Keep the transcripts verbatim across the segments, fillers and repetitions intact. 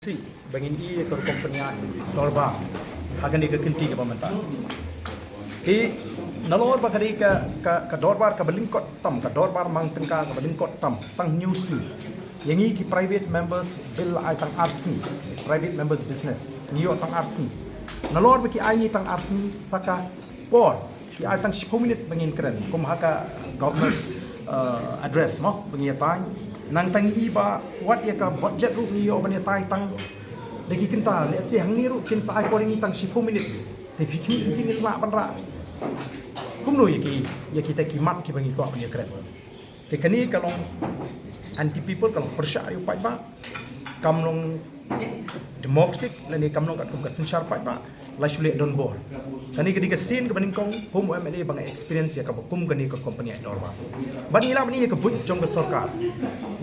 Ba ngin ïoh ka rukom pynïaid dorbar ha kane ka kynti kaba mynta. Te nalor ba ka dei ka, ka, ka dorbar kaba lyngkot tam, ka dorbar mang tyngka kaba lyngkot tam, tang hynñiew sngi. Ïa ngi ki private members bill ai tang ar sngi, private members business, ngi ïoh tang ar sngi. Nalor ba ki ai ngi tang ar sngi, sa ka por ki ai tang shiphew minit ba ngin kren, kum ha ka governor's, uh, address mo ba ngi ïatai. Nangta ngi i ba wat ïa ka budget ruh ngi ïoh ban ïatai tang da ki kynta, lehse hangne ruh kin sa ai por ïa ngi tang shiphew minit. Te phi khmih, ngi lah ban rah kumno ïa ki, ïa kita ki mat kiba ngi kwah ban ïakren. Te kane ka long anti people, ka long pyrshah ïa u paidbah, kam long democratic lane kam long katkum ka synshar paidbah. La shu leh donbor. Kane ka dei ka sien kaba nyngkong kum u M L A ba nga experience ïa kaba kum kane ka company ïaid dorbar. Bad ngi lah ban ïa ka buit jong ka sorkar.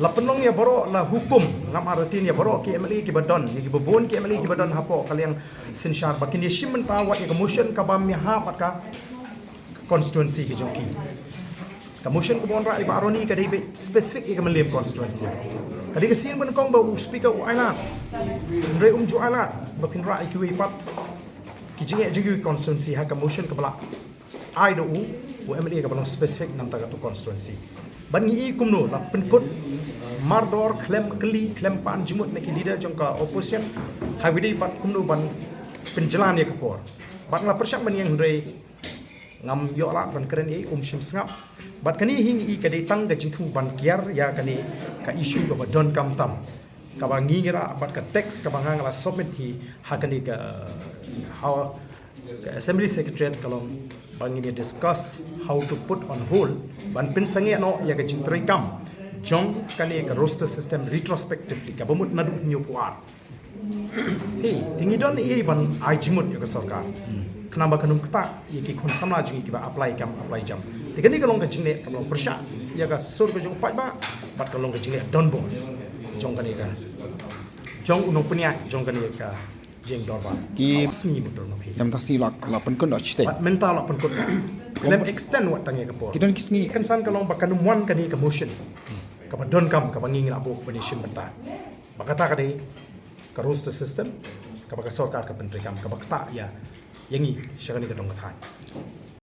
La pynlong ïa baroh, la hukum, ngam artatien ïa baroh ki M L A kiba don, ïa kiba bun ki M L A kiba don hapoh ka liang synshar ba kin ïa shim bynta wat ïa ka motion kaba ym ïahap bad ka constituency ka jong ki. Ka motion kaba wanrah ïa i Bah Ronnie ka dei beit specific ïa ka Mylliem constituency. Ka dei ka sien ba nyngkong ba u speaker u ailad. Hynrei um ju ailad ba phin rah ïa kiwei pat ki jingeh jong ki constituency ha ka motion kaba la ai da u, u M L A kaba long specific na bynta katu constituency. Bad ngi i kumno la pynkut mardor, khlem kylli, khlem pan jingmut na ki leader jong ka opposition. Haba dei bad kumno ban pynjlan ïa ka por. Bad nga la pyrshang ban ïeng hynrei ngam ïoh lad ban kren ei, um shym sngap. Bad kane hi ngi i ka dei tang ka jingthmu ban kiar ïa kane ka issue kaba donkam tam, kaba ngi ngi rah bad ka text kaba nga nga la submit hi ha kane ka, ha ka Assembly Secretariat, ka long ba ngin ïa discuss how to put on hold ban pynsangeh noh ïa ka jingtrei kam jong kane ka roster system retrospectively, kaba mut naduh hynñiewphew ar. Hei, te ngi don ei ban ai jingmut ïa ka sorkar, khnang ba kan ym ktah ïa ki khun samla jong ngi kiba apply kam apply jam. Te kane ka long ka jingleh kaba long pyrshah ïa ka sur ka jong u paidbah bad ka long ka jingleh donbor jong kane ka, jong u nongpynïaid jong kane ka jingdorbar. Ki Awas ngi mutur ma phi. Em tasi lak la pynkut noh state. Bad mynta la pynkut. Khlem extend wat tang ïa ka por. Ki don ki sngi. Kynsan ka long ba kan ym wan kane ka motion kaba donkam kaba ngi ngi la buh ban ïa shim bynta. Ba kata ka dei ka roster system kaba ka sorkar ka pyntreikam kaba ktah ïa, ïa ngi sha kane ka dong ka thaiñ.